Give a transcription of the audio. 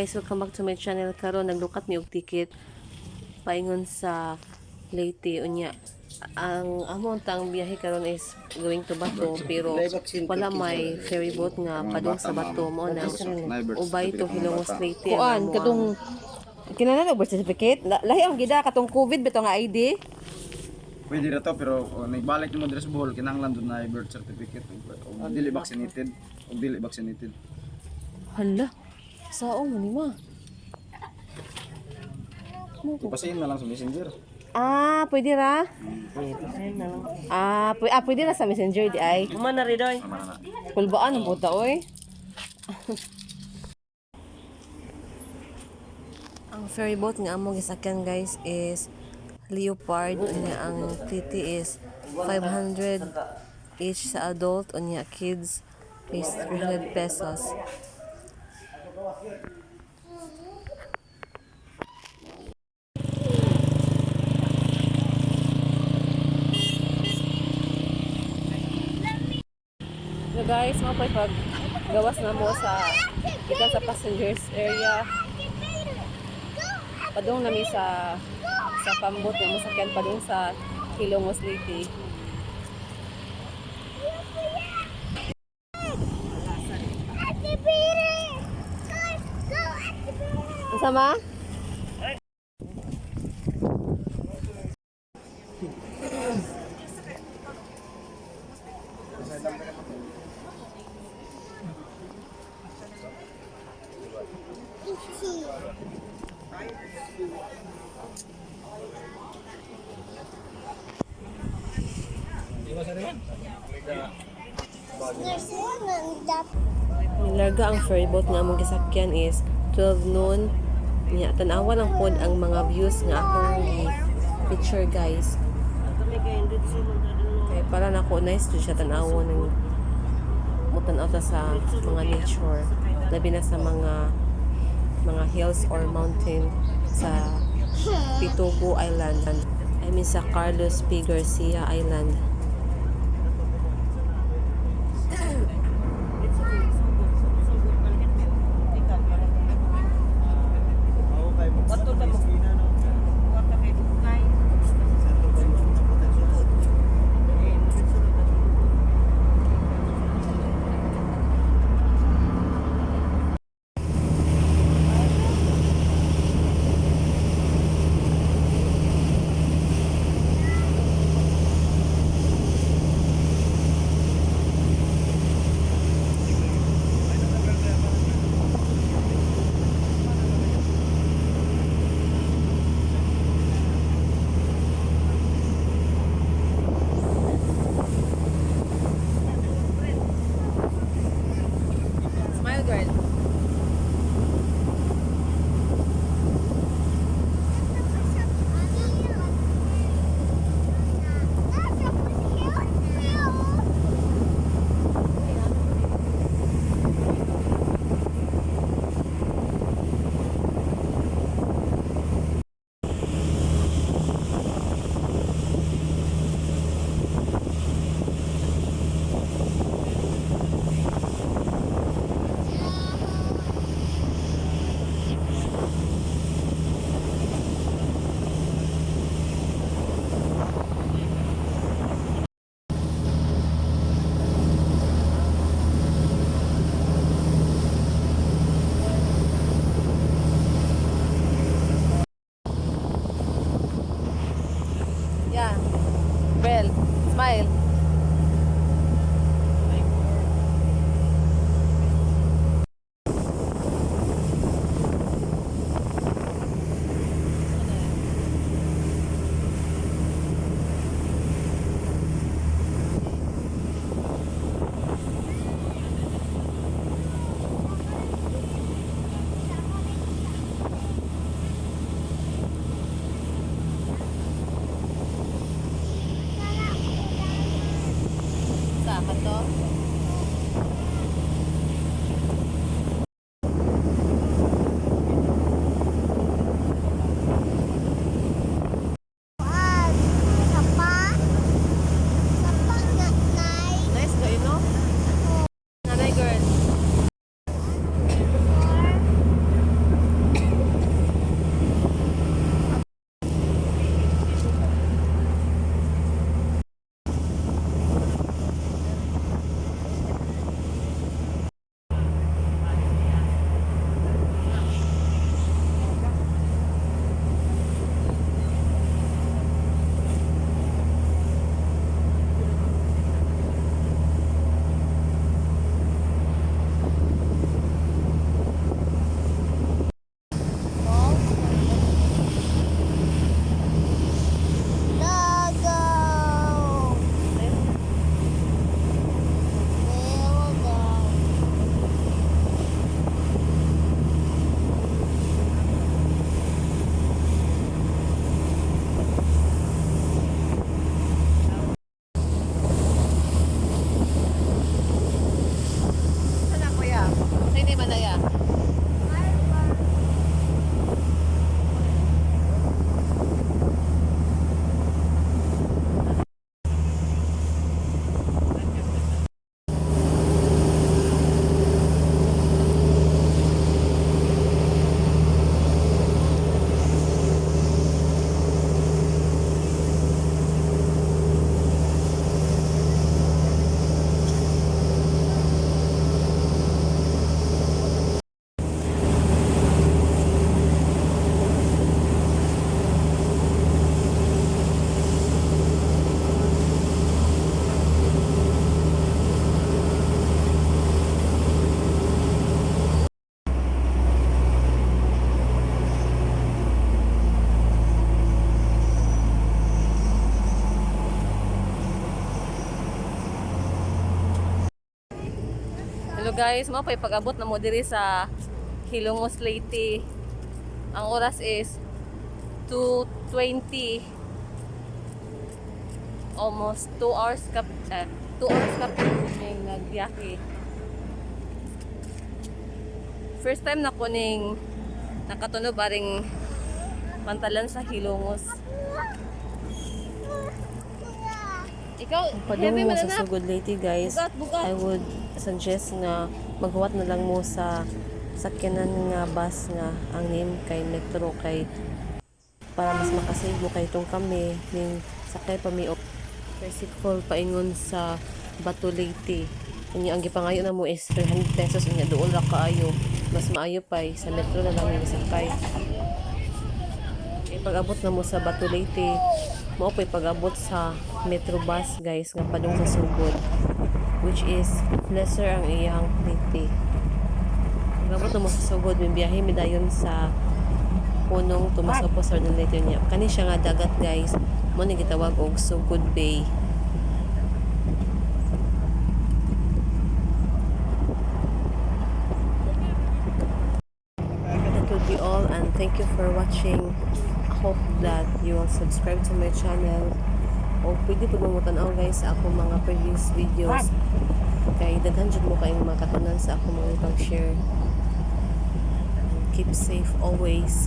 Guys, welcome back to my channel. Karon naglukat mi og ticket paingon sa Leyte. Unya ang among tang biyahe karon is going to Bato, pero wala may ferry boat nga padung sa Bato, mo na ubay to Hilongos, Leyte ang Kuan amo. Katong kinahanglan og birth certificate. Lahi ang gida katong COVID bitaw nga ID. Pwede ra to, pero kung nagbalik mo diri sa Bohol, kinahanglan dun na birth certificate ug dili vaccinated, ug dili vaccinated. Hala, saong mo ni ma. Ipasin na lang sa Messenger. Ah, pwede ra. Ah, pwede ra sa Messenger di ay. Human na rin, oy. Tama na. Kulbaan ang puta oy. Ang ferry boat nga among gisakyan, guys, is Leopard. Unya ang TT is 500 each sa adult, unya kids is 300 pesos. So guys, mga pag gawas na mo sa kita sa passengers area. Padung nami sa pambot nga mosakyan padung sa Hilongos, Leyte. Unsa ma? Nilarga ang ferry boat nga among gisakyan is 12 noon. Nya tan-awa lang pod ang mga views nga akong gi-picture, guys. Kay para nako nice jud siya tan-awon ng mutan-aw ta sa mga nature, labi na sa mga hills or mountain sa Pitugo Island. I mean, sa Carlos P. Garcia Island. Smile, girl. Yeah. Bel, smile. Sa kato. Nice kayo, no? Nanay, girl. Guys, mao pay pag-abot na mo diri sa Hilongos, Leyte. Ang oras is 2:20. Almost 2 hours ka 2 hours ka ning nagbiyahe. First time na ko ning nakatunob aring pantalan sa Hilongos. Ikaw, Padung heavy mo man sa na. Sugod, Leyte, guys, Bugat, bugat. I would suggest nga maghuwat na lang mo sa sakyanan nga bus nga ang name kay Metro kay para mas makasave mo kay itong kami ning sakay pa mi og tricycle paingon sa Bato, Leyte. Unya ang gipangayo na mo is 300 pesos, unya doon ra kaayo. Mas maayo pa sa Metro na lang mi sakay. Eh, pag-abot na mo sa Bato, Leyte, mao po'y pag-abot sa Metro Bus, guys, nga padung sa Sugod, which is lesser ang iyang Leyte. Pag-abot na mo sa Sugod, may biyahe mi dayon sa Punong Tomas Opo Southern Leyte niya. Kani siya nga dagat, guys, mo ni gitawag og Sugod Bay. That would be all and thank you for watching. Hope that you will subscribe to my channel o pwede po mo tanaw, guys, sa akong mga previous videos kay daghan jud mo kayong makatunan sa akong mga ipag-share. Keep safe always.